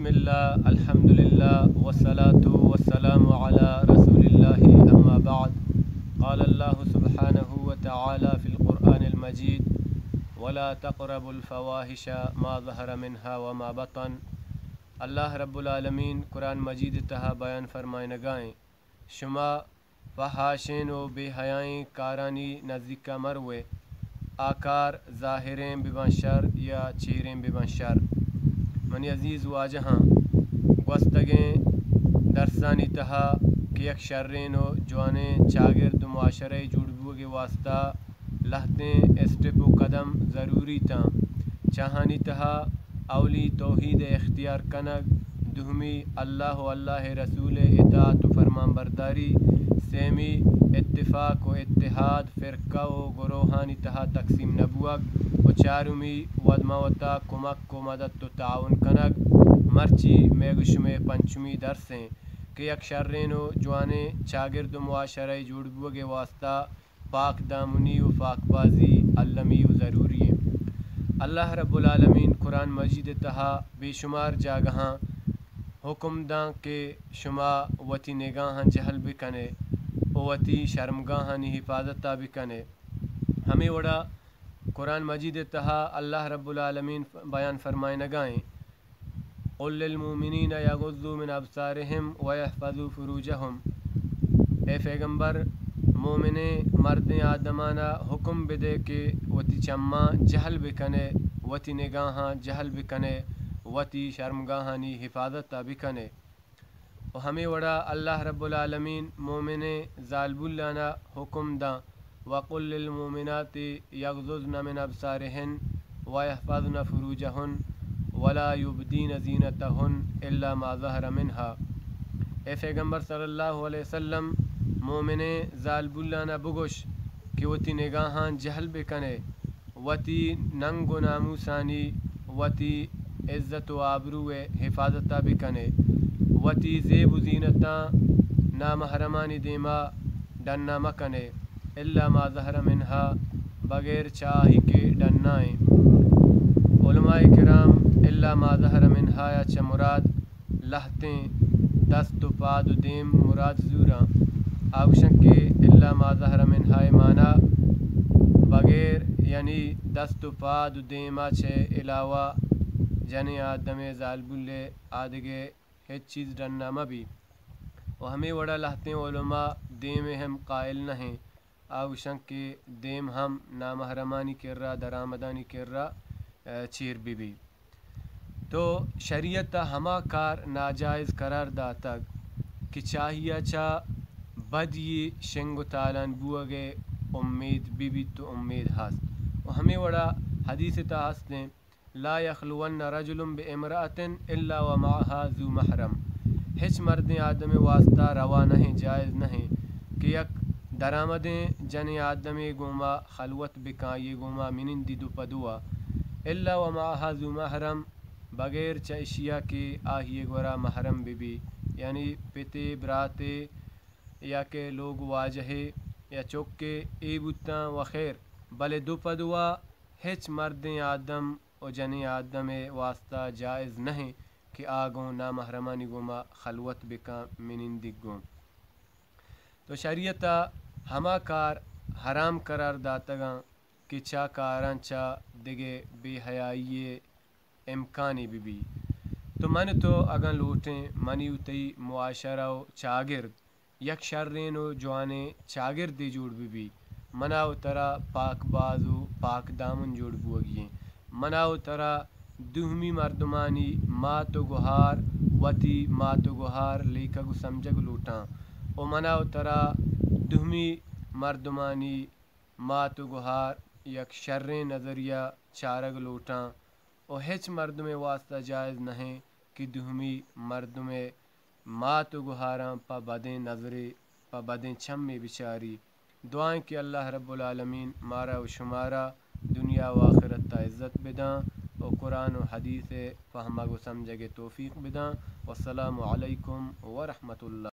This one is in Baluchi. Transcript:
بسم الله، الحمد لله، والصلاة والسلام على رسول الله، أما بعد. قال الله سبحانه وتعالى في القرآن المجيد: ولا تقربوا الفواحش ما ظهر منها وما بطن. اللہ رب العالمین قرآن مجید ءِ تہا بیان فرمائنگائیں، شما فحاشیں و بے حیائیں کارانی نزیکا مروئے، آ کار ظاہریں بباں شر یا چیریں بباں شر۔ منی عزیز واجہاں، گوستگیں درسانی تہا کہ یک شریں و جوانیں چاگرد و معاشرہ جوڑ بوگے واسطہ لہتیں اسٹپ و قدم ضروری تاں۔ چاہانی تہا اولی توحید ءِ اختیار کنگ، دومی اللہ و اللہ ءِ رسول ءِ اطاعت و فرمان برداری، سیمی اتفاق و اتحاد، فرقہ و گروہانی تہا تقسیم نہ بوگ و چارمی وت ما وتا کمک و مدد و تعاون کنگ۔ مرچی مئے گو شمئے پنچمی درس ایں کہ یک شریں و جوانیں چاگرد و معاشرہ جوڑ بوگ ءِ واسطہ پاک دامنی و پاک بازی المی و ضروری ایں۔ اللہ رب العالمین قرآن مجید ءِ تہا بے شمار جاگہاں حکم داں کہ شما وتی نگاہاں جہل بکنے و وتی شرمگاہانی حفاظتا بکنے۔ ہمے وڑا قرآن مجید ءِ تہا اللہ رب العالمین بیان فرمائنگائیں، قل للمؤمنین یغضوا من ابصارهم ویحفظوا فروجهم۔ اے پیغمبر، مومنیں مردیں آدمانا حکم بدے کہ وتی چماں جہل بکنے، وتی نگاہاں جہل بکنے، وتی شرمگاہانی حفاظتا بکنے۔ و ہمے وڑا اللہ رب العالمین مومنیں زالبولانا حکم داں، وقل للمؤمنات یغضضن من ابصارهن ویحفظن فروجهن ولا یبدین زینتهن الا ما ظهر منها۔ اے پیغمبر صلی اللہ علیہ وسلم، مومنیں زالبولانا بگوش کہ وتی نگاہاں جہل بکنے، وتی ننگ و ناموسانی، وتی عزت و آبرو ءِ حفاظتا بکنے، وتی زیب و زینتاں نامحرمانی دیما ڈنا مکنے، الا ما ظهر منها، بغیر چہ آہی کہ ڈنا ایں۔ علماء کرام الا ما ظهر منها یا چہ مراد لہتیں دست و پاد و دیم مراد زوراں۔ آ گوشن کہ الا ما ظهر منها ءِ معنی بغیر، یعنی دست و پاد و دیما چہ علاوہ جنیں آدمے زالبولے آدگہ ہچ چیز ڈنا مہ بی۔ و ہمے وڑا لہتیں علماء دیم ءِ ہم قائل نہ ایں۔ آ گوشن کہ دیم ہم نامحرمانی کرا، درآمدانی کرا، ء، چیر بہ بی۔ تو شریعت ء ہما کار ناجائز قرار داتگ کہ چاہیا چہ بدی شنگ و تالان بوگ ء امید بہ بیت و امید ہست۔ و ہمے وڑا حدیث ء تہا ہست انت، لا یخلون رجل بامرأة الا ومعها ذو محرم۔ ہچ مردیں آدم ء واسطہ روا نہ انت، جائز نہ انت کہ یک درآمدیں جنیں آدمے گوما خلوت بکن، آئی گوما منندی دو پہ دو ء، الا ومعها ذو محرم، بغیر چہ اشیا کہ آئی گورا محرم بہ بی، یعنی پتے، براتے یا کہ لوگ واجہے یا چکے اے بوتاں و خیر، بلے دو پہ دو ء ہچ مردیں آدم و جنیں آدم ء واسطہ جائز نہ انت کہ آ گوں نامحرمانی گوما خلوت بکن، منندگ گوں۔ تو شریعت ء ہما کار حرام قرار داتگاں کہ چا کاراں چا دگہ بے حیائی ء امکانے بہ بی۔ تو من تو اگاں لوٹیں منی و تئی معاشرہ و چاگرد یک شریں و جوانیں چاگردے جوڑ بہ بی، منا و ترا پاک باز و پاک دامن جوڑ بوگی ایں۔ منا و ترا دومی مردمانی مات و گہار، وتی مات و گہار لیکگ و سمجھگ لوٹاں و منا و ترا دومی مردمانی مات و گہار یک شریں نظریہ چارگ لوٹاں و ہچ مردمے واسطہ جائز نہ انت کہ دومی مردمے مات و گہاراں پہ بدیں نظرے، پہ بدیں چمے بچاری۔ دعا انت کہ اللہ رب العالمین مارا و شمارا دنیا و آخرت ء عزت بداں و قرآن و حدیث ء فہمگ و سمجھگ ء توفیق بداں۔ والسلام علیکم ورحمۃ اللہ۔